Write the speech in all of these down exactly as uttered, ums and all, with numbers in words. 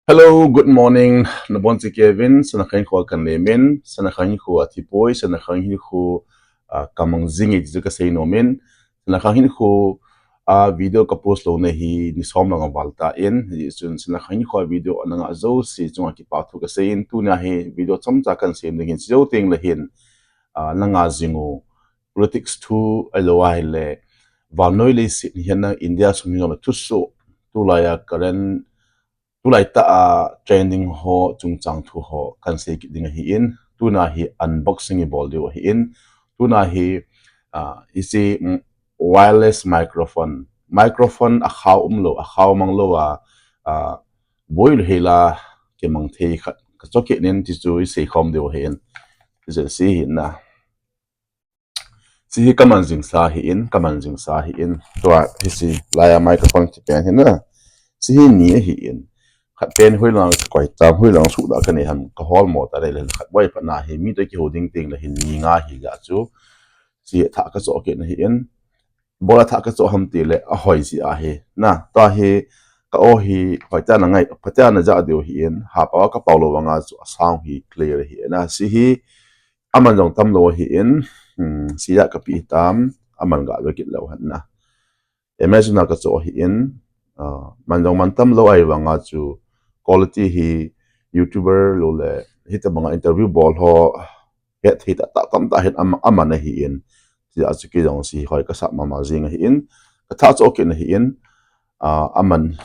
Hello, good morning. Nabonchauva Kevin, sana khain khu kan le min, sana khain khu athipoi, sana khain khu, ah, kamang jing e ti chu kasei nom in, sana khain khu, ah, video kapost lou na hi ni som lang aval tan, hichun sana khain khu video ana nga jouse chunga kipathu kasei in, tuna hi video chomcha kan sem ding hin, chujou teng le hin, ah, na nga jing u politics thu ahilou ahile, vannoi leiset hi na India sung hi jong le thusoh, tulai a current tulai tah a trending ho chungchang thu ho kan sei kit ding ahin, tuna hi unboxing i bol diu ahin, tuna hi, ah, hiche, mm, wireless microphone, microphone akhao umlou, akhao manglou a, ah, boi lou hela kimang thei khat kachoh kit in ti chu i sei khom diu ahin, hiche hi na. Hiche hi kaman jing sa ahin, kaman jing sa ahin. Tua hiche laiya microphone ti pen hi na. Hiche hi ni ahin. Khat pen hoilang koi tam, hoilang suhda kanei ham, kahol mo ta le le khat boi pa na hi, mi toh kihou ding teng le hin ni nga hi ga chu. Hiche thah kachoh kit na ahin. Bol a thah kachoh ham ti le ahoi ji ahi. Na, tua hi ka aw hi hoitah in angai, hoitah in aja diu ahin. Hapao kapao lou vanga chu a sound hi clear ahi. Na, hiche hi aman jong tam lou ahin, hmm, hiche a kape hitam, aman ga ve kit lou hen na. Amazon a kachoh ahin, ah, man jong man tam lou ahivanga chu quality hi YouTuber lou le, hitobanga interview bol ho, het thei tah tah tamtah hin am-, aman ahin, hiche a chu kei jong hiche hoi kasah mama jing ahin, kathah choh kit na ahin, ah, aman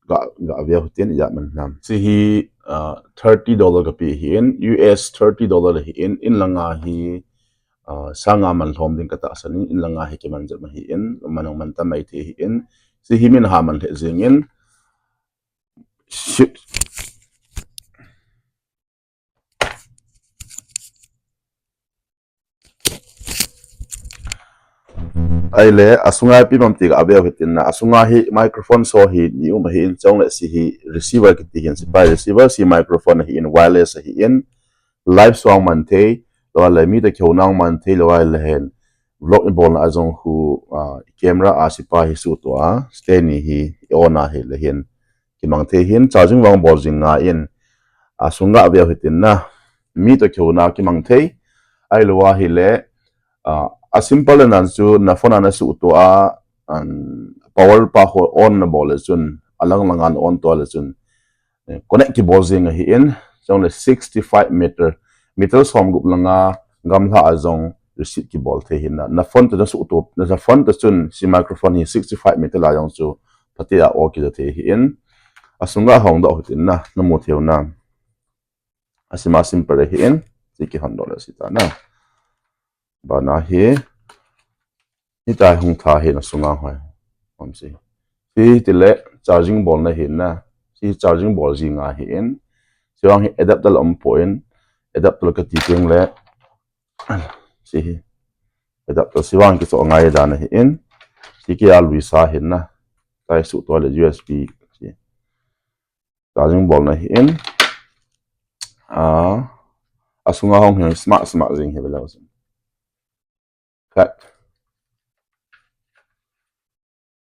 ga, ga ve u hitin, ijat man ham. Hiche hi, ah, thirty dollar kape ahin, U S thirty dollar ahin, in langa hi, ah, sang nga man lhom ding katahsan in, in langa hi kiman jep ahin, man jong man tam mai thei ahin, hiche hi min ha man lheh jeng in, shi-, ahile, asunga ipi um ham ti ga ve u hitin na, asunga hi microphone so hi ni um ahin, chule hiche hi receiver kiti hin, hiche pa receiver, hiche microphone ahin, wireless ahin, live sound man thei, lou le mi toh kihou na man thei, lou le hin vlog i bol na a jong khu, ah, camera a hiche pa hi suhto a, stand ni hi i on a hile hin kimang thei hin, charging vang bol jing ngai in, asunga ve u hitin na, mi toh kihou na kimang thei, ahilou ahile, ah, a simple nan chu na phone a na suhto a, an power pa ho on na bol le chun, alang langa na on to le chun, eh, connect kibol jing ahin, chule sixty-five meter, meter som gup langa gamla a jong receive kibol thei ahin na, na phone toh na suhto, na phone toh chun hiche microphone hi sixty-five meter a jong chu phatea aw kija thei ahin, asunga hong doh u hitin na, namu thei u na. Hiche ma simple ahin, hiche kihon doh le hiche ta na. Bana hi, hitia hung tha hi na sunga hoi. Hiche ti le charging bol na ahin na. Hiche charging bol jing ahin. Hiche vang hi adapter la um poi, adapter kati teng le. Hiche hi. Adapter hiche vang kichoh ngai dan ahin. Hiche kia luisa ahin na. Hitia suhto le U S B. Hiche. Charging bol na ahin. Ah, asunga hong hi smart smart jing hi bela usin. Khat.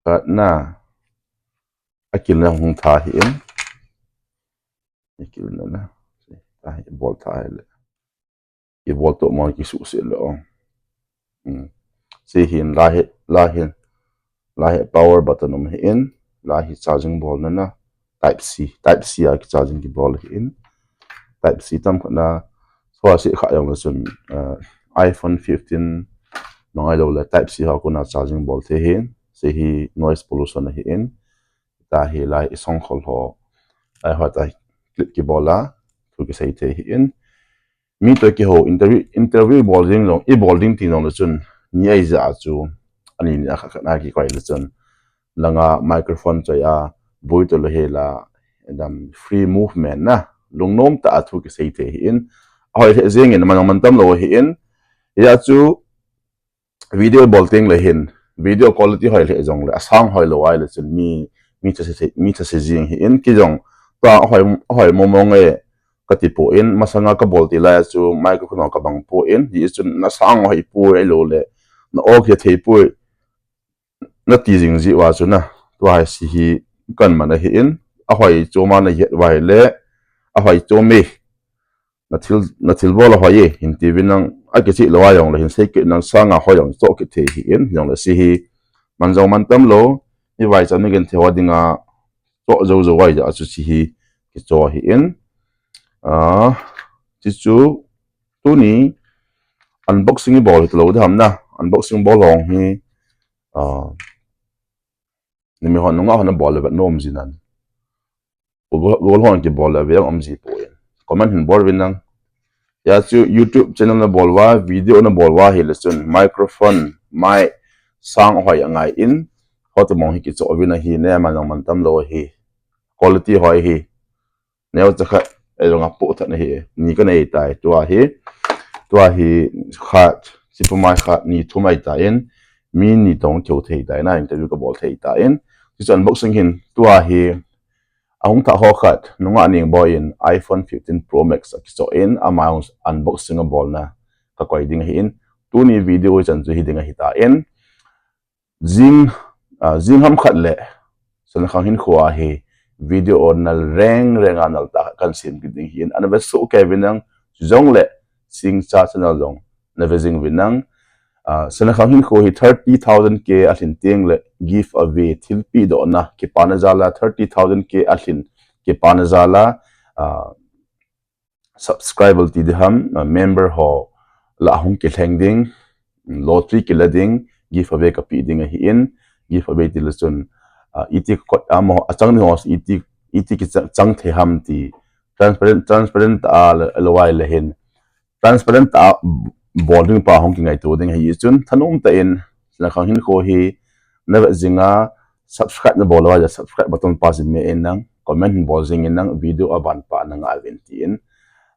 Khat na. Akil na hung tha ahin. Akil na na. Tha hi bol tha hile. I bol toh ma kisuhset le ong. Hmm. Hiche hin la hi, la hi, la hi power button um ahin, la hi charging bol na na, type C, type C a ki charging kibol ahin, type C tam khat na, so a hiche kha jong le chun, eh, iPhone fifteen, mangai lou le type C ho kona charging bol thei ahin, hiche hi noise pollution ahin, ta hi lai i song khol ho, ai ho ta clip kibol a, thu kisei thei ahin, mi toh kihou interview, interview bol ding jong, i bol ding ti jong le chun, ni ahi jeh a chu, ani ni a khat khat na kikoi le chun, langa microphone choi a, boi toh le hela, dam free movement na, lungnom tah a thu kisei thei ahin, ahoi lheh jeng in, man jong man tam lou ahin, hijeh a chu, video bol teng le hin, video quality hoi lheh jong le, a sound hoi lou ahile chun mi, mi thase, mi thase jing ahin, kei jong, tua ahoi, ahoi mong mong e kati poi, masanga kabol ti lai a chu microphone ho kabang poi, hichun na sound hoi poi ahilou le, na aw kithei poi, nati jing jeh uva chu na, tua hiche hi kaman ahin, ahoi chom a nahet uva ahile, ahoi chom e, nathil, nathil bol ahoi e, hin tiuvin lang, akicheh lou a jongle hin sei kit in lang, sang a hoi jong choh kit thei ahin, jongle hiche hi man jong man tam lou, mi vaicha mi genthei ho dinga choh jou jou ahijeh a chu hiche hi kichoh ahin. Ah, chuchu tuni unboxing ibol hita lou ding ham na, unboxing bol hong hi, ah, nimi hon nunga hon abol le vet nom jin nan. Google, Google hon kibol le ve jong um ji poi. Comment hin bol uvin lang. Hia chu YouTube channel nabol uva, video nabol uva ahile chun microphone, mic, sang hoi angai in, hoti mong hi kichoh uvin ahi, ne man jong man tam lou ahi. Quality hoi ahi. Neocha khat, ei jong apoh tah in ahi. Ni kanei tai, tua hi, tua hi khat, sipumai khat, ni thum ahitan, mi ni toh kihou thei tan, interview kabol thei tan. Hiche unboxing hin, tua hi, ahung thah ho khat, nungah Nengboi in iPhone fifteen Pro Max akichoh in, ama jong unboxing abolna kakoi ding ahin, tuni video chan chu hi ding ahitan. Jing, ah, jing ham khat le, Sanakhang hinkho a hi video nal reng reng a nal tah khat kahin sem kit ding ahin, ana vesoh kei uvin lang, chujongle Singcha channel jong nave jing uvin lang. Ah, Sanakhang hinkho hi thirty thousand K alhin tengle giveaway thilpeh dohna kipana jal a, thirty thousand K alhin kipana jal a, ah, subscriber ti ding ham, ah, member ho lah a hung kilheng ding, lottery kila ding, giveaway kapeh ding ahin, giveaway tile chun, ah, iti kot amaho, achang ding ho, iti, iti kichang, chang thei ham ti, transparent, transparent a, lou ahile hin, transparent a bol ding pa hung kingaito ding ahi chun, thanom tah in, Sanakhang hinkho hi, navet jing a, subscribe nabol lou ahile, subscribe button pa jin me in lang, comment hin bol jing in lang, video aban pa nangah uvin tin,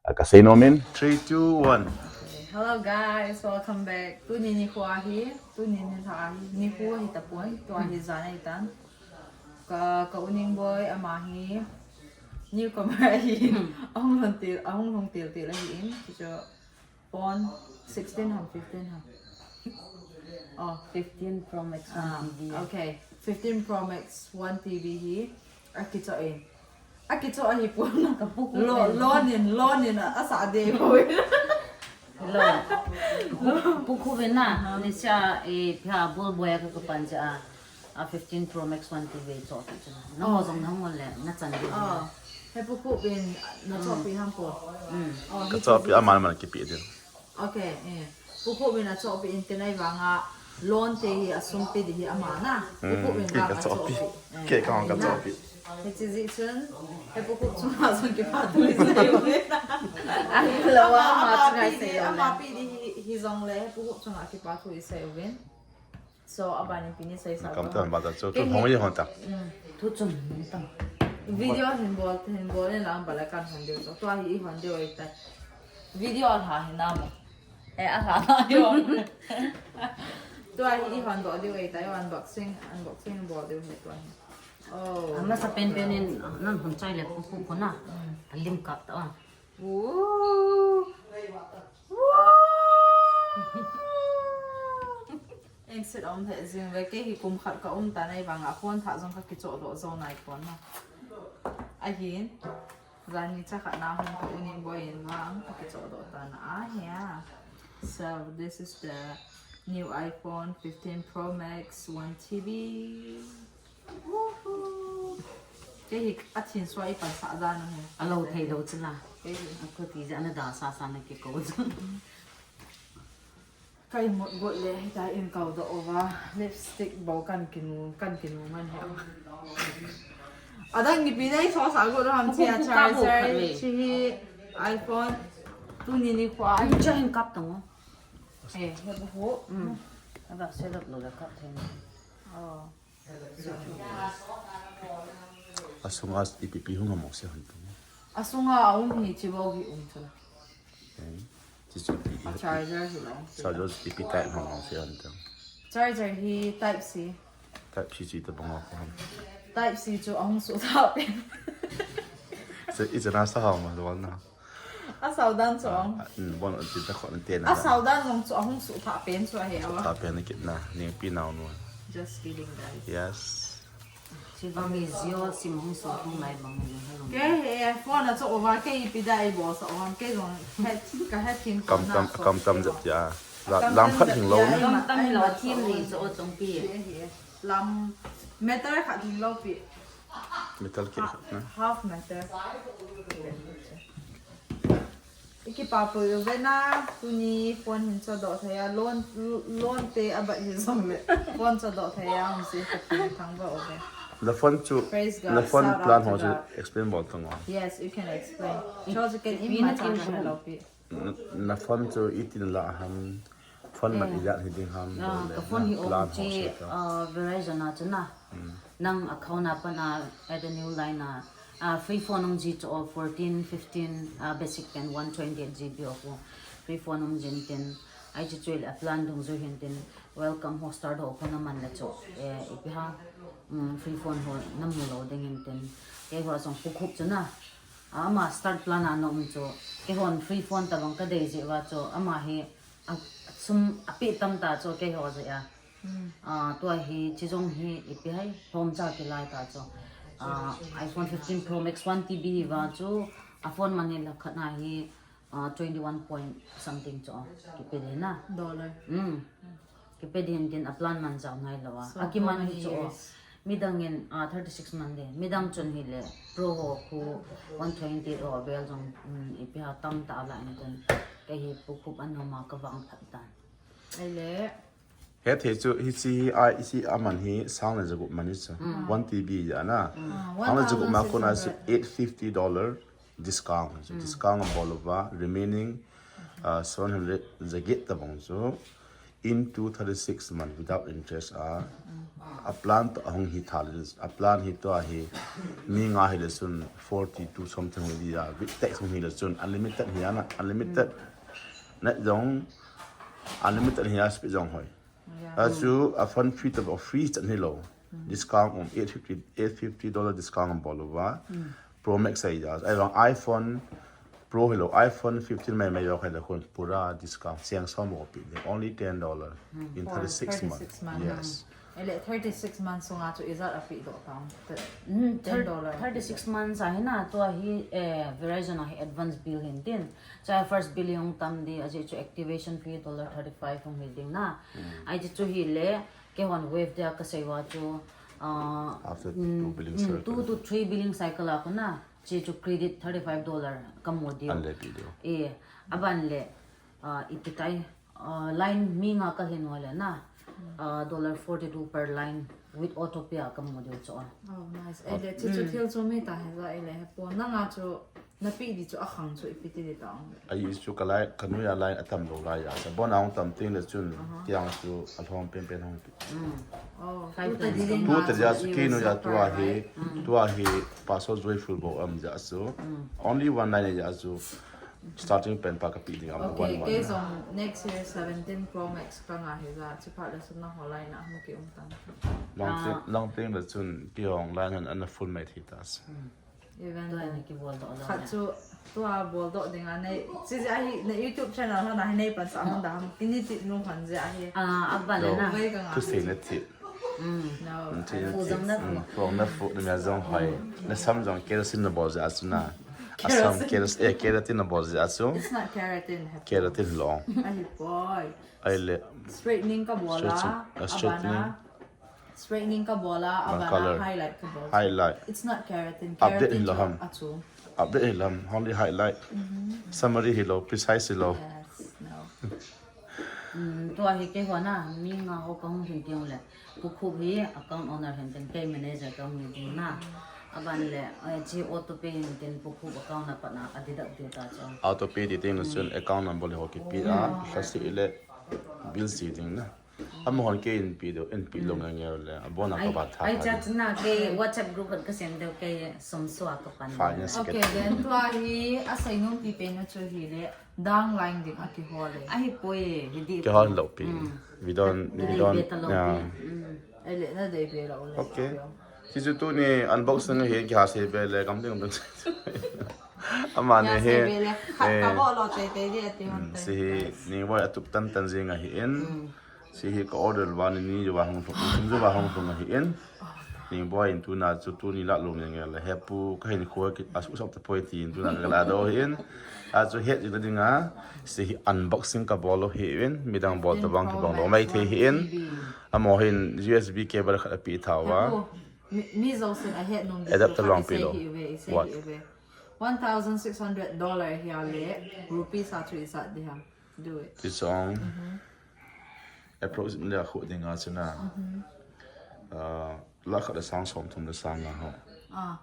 ah, kasei nom in. Three, two, one. Okay. Hello guys, welcome back. Tuni nikho hi, tuni nilhah hi, nikho hitapon, tua hi jan ahitan. Ka, ka u Nengboi ama hi, newcomer ahi, ahung lhung til, ahung lhung til til ahin, hichu phone sixteen ham, fifteen ham. Oh, fifteen Pro Max One, ah, T V. Okay, fifteen Pro Max One T V hi akichoh in. Akichoh ahipon. Ka pu khu lo, ven. Loan in, loan in a, asah deh poi. Lo. Pu, pu khu ven na, ah, ni sia, eh, pia bol boya ka kapan cha. A fifteen Pro Max One T V chohpeh chu. Nangho jong nahung le, nachan diu. Oh. He pu khu ven, nachohpeh ham po. Mm. Oh, kachohpeh, aman man kipeh diu. Okay, eh. Pu khu ven achohpeh in, tua hi vang a loan te hi asum pe ding hi ama na. Pu khu ven vang achohpeh. Eh, kei ka hung kachohpeh. Hiche jeh chun, he pu khu chunga jong kipa thu isei uvin. Ahilou a, ama, ama chunga isei uvin. Ama pe ding hi, hijongle, he pu khu chunga kipa thu isei uvin. So, aban in pi ni sei sa. Kam tan ba ta chu, kei tu hi hong ye hon ta. Mm. Thu chun hong ta. Video hin bol, hin bol in lang bala kan hon diu chu. Tua hi i hon diu ahitai. Video alha hi na mo. Eh, alha na yo. Tua hi i hon doh diu ahitai, unboxing, unboxing bol diu ahi tua hi. Oh. Amasa pen pen in, nan hon chai le pu khu khu na. Mm. Alim kap ta. Ooh. Wow! Engset aum lheh jing ve, kei hi kum khat ka um tan ahivang a phone thah jong ka kichoh doh jo nai pon na. Ahin, janhi cha khat na hung ka u Nengboi in vang ka kichoh doh tan ahi a. So this is the new iPhone fifteen Pro Max One T V. Woohoo! Kei hi athin sua i pansah dan u hi. Alo thei lou chu la. Kei hi. Akhuti jeh a na da sa sa na kikou chu. Ka imut got le, hitia in kau doh uva. Lipstick bou kan kinu, kan kinu man hi. Adang ipi nei so sa got ham chia charger, hiche hi iPhone, tuni nikho a. Hiche hin kap tang o. Eh, he bu hu. Mm. Ava se lop lou le kap thei. Oh. Asunga ipi ipi hung a mong se hon tung. Asunga a um hi chi bou hi um chu. Eh, chi chu ipi ipi. A charger hi long. Charger ipi ipi type hung a mong se hon tung. Charger hi type C. Type C chu ita bang a ko ham. Type C chu ahung suh tha pen. Se i chana sa ha ma lo na. Asau dan chu. Ah, mm, bon, ti ta khon te na. Asau dan jong chu ahung suh tha pen chu ahi a. Suh tha pen kit na, ningpi nau nu. Just kidding, guys. Yes. Silver mi Jio sim hung so tung lai bang ni hello. Ke he phone a cho over ke ipi da i bo so over ke jong het ka het kin kam tam kam tam jat ya. Lam khat hing lo. Kam tam lo thim ni so chong pi. Lam meter khat hing lo pi. Meter ke khat na. Half meter. Iki pa pui u ve na, tuni phone hin cho do thaya, loan loan te abat hi jong le, phone cho do thaya, hung si ka pui thang ba u ve. Na phone chu, na phone plan ho chu explain bol thang. Yes, you can explain. Cho chu ken im ma cha ka hello pi. Na phone chu itin la ham. Phone man ijat hi ding ham. Ka phone hi om chi Verizon a chu na. Nang account a pan a add a new line a. Free phone um ji chu fourteen, fifteen, basic pen one twenty-eight G B of free phone um jin tin. Ai chu chu a plan dung ju hin tin. Welcome ho start ho ko na man le chu. Ipi ha. Free phone ho na mu lo ding hin tin. Kei ho song pu khup chu na. Ama start plan a na um chu. Kei hon free phone ta bang ka dei ji wa chu. Ama hi a sum a pi tam ta chu kei ho ja a. Ah, tua hi chi jong hi ipi hai hom cha ki lai ta chu. Ah, iPhone fifteen Pro Max one T B hi va chu a phone man hi la khat na hi ah, twenty one point something chu ki pe de na. Dollar. Mm. Ki pe din din a plan man jao nai lo a. A ki man hi chu. Midang in a thirty six man de. Midang chun hi le pro ho khu one twenty eight ho bel jong ipi ha tam ta la in ten. Ka hi pu khup an ma ka vang phat tan. Ai le. He thei chu hi chi hi a i chi a man hi sang le jagup man hi chu. One T B ja na. Sang le jagup ma kona chu eight fifty dollar discount. So discount a bol uva remaining uh, seven hundred jaget ta bang chu. Into thirty six month without interest a a plan to ahung hi thal a plan hi to ahi mi nga hi le sun forty two something hi dia with tax hung hi le sun unlimited hi ana unlimited net jong unlimited hi a speed jong hoi a chu a fund free to free chan hi lo discount um eight fifty eight fifty dollar discount bol uva Pro Max ai ja ai bang iPhone Pro hi lo iPhone fifteen mai mai lo khai lo khun pura discount siang som mo pi only ten dollar in thirty six months. Yes. Ele thirty six months sunga chu ijat a pi do ta. Mm, ten dollar. Thirty six months a hina to hi eh, Verizon a hi advance bill hin tin. Cha first bill yung tam di aji chu activation fee dollar thirty five hung hi ding na. Ai chu hi le ke hon wave dia ka sei wa chu uh, after two billion mm, two to three billion cycle a ko na. Chi chu credit thirty five dollar ka mu diu. An le pi diu. E, aban le, uh, ipi tai, uh, line mi nga ka hin wale na, uh, dollar forty two per line with auto pay a ka mu diu chu. Oh, nice. E le, chi chu thil chu mi ta he za e le he po. Na nga chu, na pi di chu a khang chu ipi ti di ta ong. A yi chu ka lai, ka nu ya line a tam lo lai ya. Sa bon a ong tam ting le chun, tiang chu a hlom pen pen hong pi. Tu ta dia chu kei nu ya tua hi, tua hi pasal joyful bo am ja chu. Only one line ya chu starting pen pa ka pi ding am one one. Okay, kei jong next year seventeen Pro Max ka nga hi ja chu pha le sun na ho line a hung ki um tan. Long thing, long thing le chun ki hong line han an full mai thi ta. Khat chu tua bol doh ding a nei chi jeh a hi na YouTube channel ho na hi nei pan sa hon da ham kini ti nu hon jeh a hi. Ah, abale na. Vai ka nga. Tu sei na ti. No. Fu jong na fu. Fu na fu na jong hoi. Na sam jong keratin na bol jeh a chu na. Asam keratin na bol jeh a chu. It's not keratin. Keratin lo. Ahi poi. Ai le. Straightening ka bol a. Straightening. Straightening ka bol a, abana highlight ka bol. Highlight. It's not keratin. Update hi lo ham. Achu. Update hi lo ham. Only highlight. Mm-hmm. Summary hi lo, precise hi lo. Yes, no. Mm, tua hi kei ho na, mi nga ho ka hung hin tiang le. Pu Khup hi account owner hin tiang kei manager ka hung hin tiang na. Aban le, eh, chi auto pay hin tiang Pu Khup account na pat na a deduct diu ta chu. Auto pay di ting na chun account number le ho ki pi a, sa si le bill si ding na. Amahon kei in pi deu, in pi lou nge nge le, abon a ka ba tha. Ai cha chna kei WhatsApp group ka sem deu kei som sua ka pan. Fa ne siket. Okay, then tua hi a sai nung pi pe na chu hi le, dang line ding a kihol le. Ahi poi, hi di. Kihol lou pi. We don't, we don't. Ai le na dei be lou le. Okay. Hichu tuni unboxing hi kihasei be le kam ding ding. Amani hi. Khat ka bo lo tei tei di ati hon tei. Si hi ni wai atup tan tan jing ahi in. Si hi ka order va ni ni va hung thung. Thum ju va hung thung ahi in. Ningboi in tuna chu tuni lah lou nge nge le hepu ka hin kho ki asu sop ta poi tin tuna ka la do hin. A chu het jing ding a, hiche hi unboxing ka bol lou hi in, midang bol tabang kibang lou mai thei hi in. Amaho hin U S B cable khat api tha uva. Hepu, mi, mi jousen ahet nom ding. Adapter chu vang khat pi lou. Isei hi uve, isei hi uve. What? One thousand six hundred dollar hi a le, rupees a chu ijat ding ham. Do it. Ti chong. Approximately a kho ding a chu na. Ah, lakh khat le sang som thum le sang nga ho. Ah,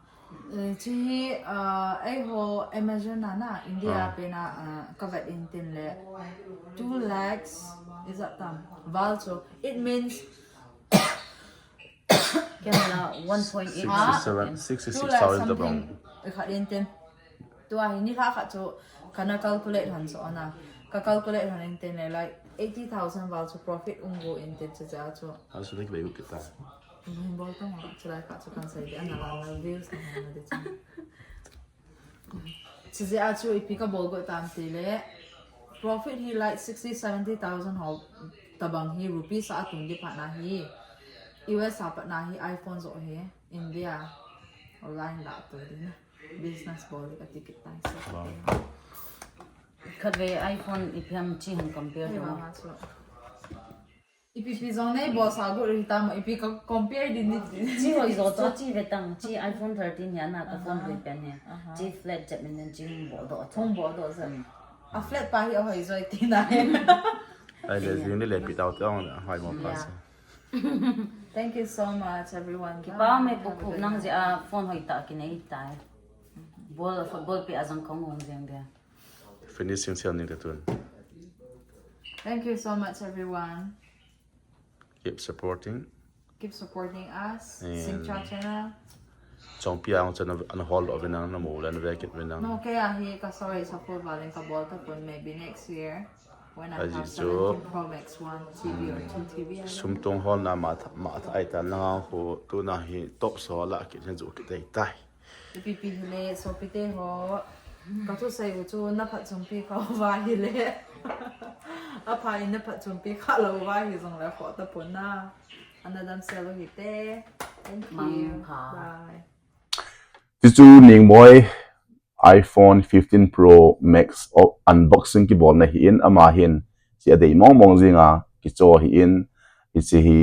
eh, chu hi, ah, eiho Amazon a na, India pen a, ah, ka vet in tin le, two lakhs, ijat tam, val chu. It means Camera one point eight. Sixty-seven, sixty-six thousand tabang. Two lakh something, eh, khat in tin. Tua hi nilhah khat chu kana calculate lhon chu ana. Ka calculate lhon in tin le, like, eighty thousand val chu profit um go in tin chu ja chu. How should I make it? Hin bol tong a, chu lai khat chu kan sei ding ana la, la views na na de chu. Chu jeh a chu ipi ka bol go tam ti le, profit hi like sixty, seventy thousand ho tabang hi rupees a tung ding phat na hi, U S a pat na hi iPhone jo hi, India online la to ding na. Business bol ka ti kit tai sa. Wow. Khatvei iPhone ipi ham chi hung compare. Ai, ding wa ma. Ma chu. Ipi pi jong nei bol sa gu ri ta mo, ipi ka compare din ni. Chi hoi jo to, chi ve tang, chi iPhone thirteen hi ana ka phone ve pen hi. Aha. Chi flat jep min chi hung bol do. Hung bol do ja. Mm. A flat pa hi a hoi joi ti na. Ai le jing le le pi tau te ong le, hai mo pa. Yeah. Thank you so much, everyone. Kipa me pu pu nang jeh a phone hoi ta kinei tai. Bol, football pi a jang kong hung jeng dia. Finishing siam ning te tun. Thank you so much, everyone. Keep supporting. Keep supporting us. And Singcha channel. Chongpi ang channel an hol lo vinang na mo lan ve kit vinang. No, kei a hi ka sorry sa full volume ka bol ta pun maybe next year when I have seventeen Pro Max one T V or two T V. Sum tong hol na ma tha, ma tha ai ta na ho tu na hi top so la kit hen ju kit dei tai. Ipi pi hile, sopite ho, ka thusei u chu na phatchompi kha uva hile. Apha in na phatchompi kha lou uva hi jong le kho ta pon na. Ana damsel u hite. Thank you. Mangpha. Bye. Ti chu Ningboi iPhone fifteen Pro Max o unboxing kibolna hi in ama hin chi adei mong mong jing a kicho hi in hichi hi,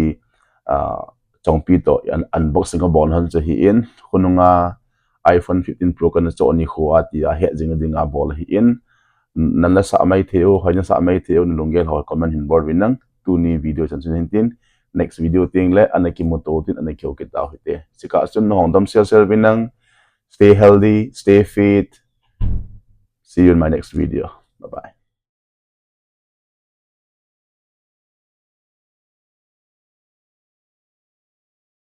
ah, Chongpi to un-, unboxing a bol hon chu hi in, khonunga iPhone fifteen Pro kana cho ni khu a ti a het jing ding a bol hi in, nan la sa mai thei u, hoi na sa mai thei u, na lunggel ho comment hin bol vinang, tuni video chan chun hin tin, next video ting le, ana kimu to tin, ana kiu kit tau hite. Chika chun na hong dam sel sel vinang, stay healthy, stay fit, see you in my next video, bye bye.